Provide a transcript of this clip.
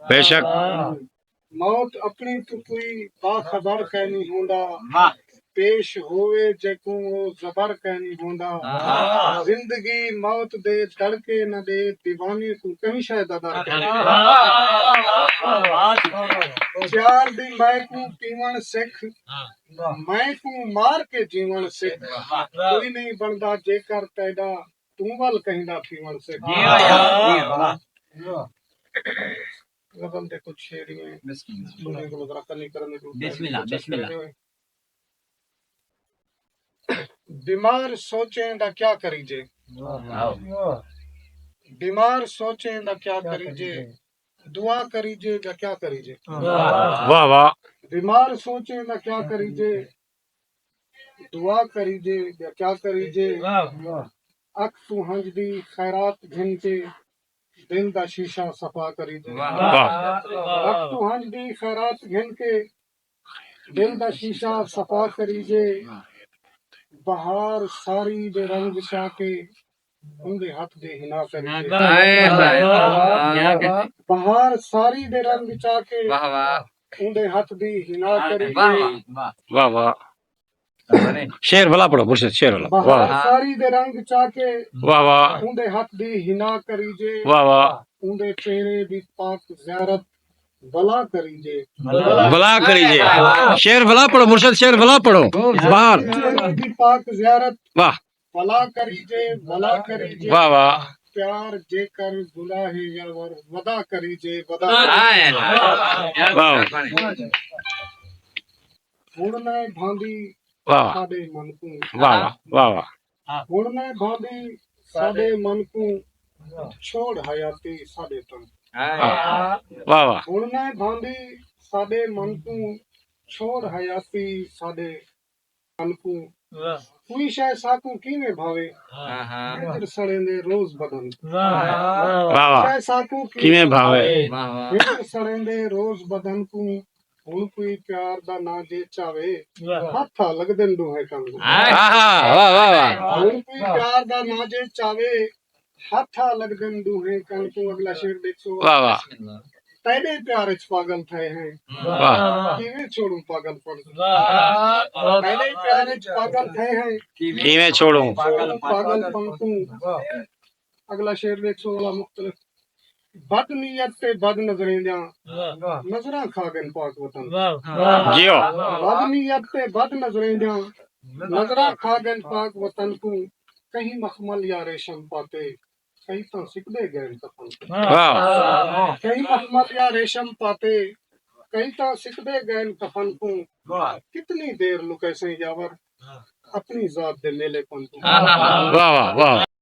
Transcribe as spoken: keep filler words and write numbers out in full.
بے شک۔ موت اپݨی توں کوئی باخبر کائنی ہوندا، پیش ہووے جیکوں او زبر کائنی ہوندا۔ زندگی موت دے دڑکے نہ ݙے، دیوانے کوں کہیں شے دا ݙر کائنی۔ چیار دی مئے کوں پیوݨ سکھ، مئے کوں مار کے جیوݨ سکھ۔ کوئی نہیں بݨدا جیکر تیݙا، توں ول کہیں دا تھیوݨ سکھ۔ غزل دے کچھ شعر ایویں سنیں کوں ذرا کنی کرن دی کوشش کریں۔ بیمار سوچیں دا کیا کریجے، بیمار سوچیں دا کیا کریجے، دعا کریجے یا کیا کریجے۔ واہ واہ۔ بیمار سوچیں دا کیا کریجے، دعا کریجے یا کیا کریجے۔ اکھ توں ہنج دی خیرات گھن کے، دل دا شیشہ صفا کریجے۔ واہ۔ اکھ توں ہنج دی خیرات گھن کے، دل دا شیشہ صفا کریجے۔ بہار ساری دے رنگ چا کے، اوندے ہتھ دی حنا کریجے۔ ہائے، ہائے، ہائے۔ بہار ساری دے رنگ چا کے، واہ واہ۔ اوندے ہتھ دی حنا کریجے۔ واہ واہ۔ واہ واہ۔ شعر بھلا پڑھو مرشد، شعر بھلا۔ واہ بہار واہ۔ ساری دے رنگ چا کے، واہ واہ۔ اوندے ہتھ دی حنا کریجے۔ واہ واہ۔ اوندے چہرے دی پاک زیارت بھلا کریجے۔ بھلا کریجے۔ شعر بھلا پڑھو مرشد، شعر بھلا پڑھو۔ بہار۔ چہرے دی پاک زیارت، واہ۔ بھلا کریجے، بھلا کریجے۔ واہ واہ۔ پیار جیکر گناہ یاور، ودا کریجے، ودا کریجے۔ ہائے۔ واہ۔ ہݨ نہ بھاندی واہ۔ ساݙے من کوں۔ واہ واہ، واہ واہ۔ ہݨ نہ بھاندی ساݙے من کوں، چھوڑ حیاتی ساݙے تن۔ واہ واہ۔ ہݨ نہ بھاندی ساݙے من کوں، چھوڑ حیاتی ساݙے تن کوں۔ واہ۔ کوئی شے ساکوں کیویں بھاوے، ہاں، ہاں۔ ہجر سڑیندے روز بدن۔ واہ۔ واہ واہ۔ شے ساکوں کیویں کیویں بھاوے۔ بھاوے۔ واہ واہ۔ ہجر سڑیندے روز بدن کوں، ہݨ کوئی پیار دا ناں جے چاوے، واہ۔ ہتھ آ لڳدن ݙوہیں کن کوں۔ ہائے۔ آہا، واہ واہ واہ۔ ہݨ کوئی پیار دا ناں جے چاوے، ہتھ آ لڳدن ݙوہیں کن کوں۔ اڳلا شعر ݙیکھو۔ واہ واہ۔ تیݙے پیار اچ پاڳل تھئے ہیں، واہ۔ کیویں چھوڑوں پاڳل پن کوں۔ واہ۔ تیݙے پیار اچ پاڳل تھئے ہیں، کیویں چھوڑوں۔ چھوڑوں پاڳل پن کوں۔ اڳلا شعر ݙیکھو، اڳلا مختلف۔ بد نیت تے بد نظریں دیاں، واہ۔ نظراں کھا ڳن پاک وطن۔ واہ۔ جیو۔ بد نیت تے بد نظریں دیاں، نظراں کھا ڳن پاک وطن کوں۔ کہیں مخمل یا ریشم پاتے، کئی تاں سکدے ڳئن کفن کوں۔ واہ۔ کئی مخمل یا ریشم پاتے، کئی تاں سکدے ڳئن کفن کوں۔ واہ۔ کتنی دیر لکیسیں یاور، اپݨی ذات دے میلے پن کوں۔ واہ واہ واہ۔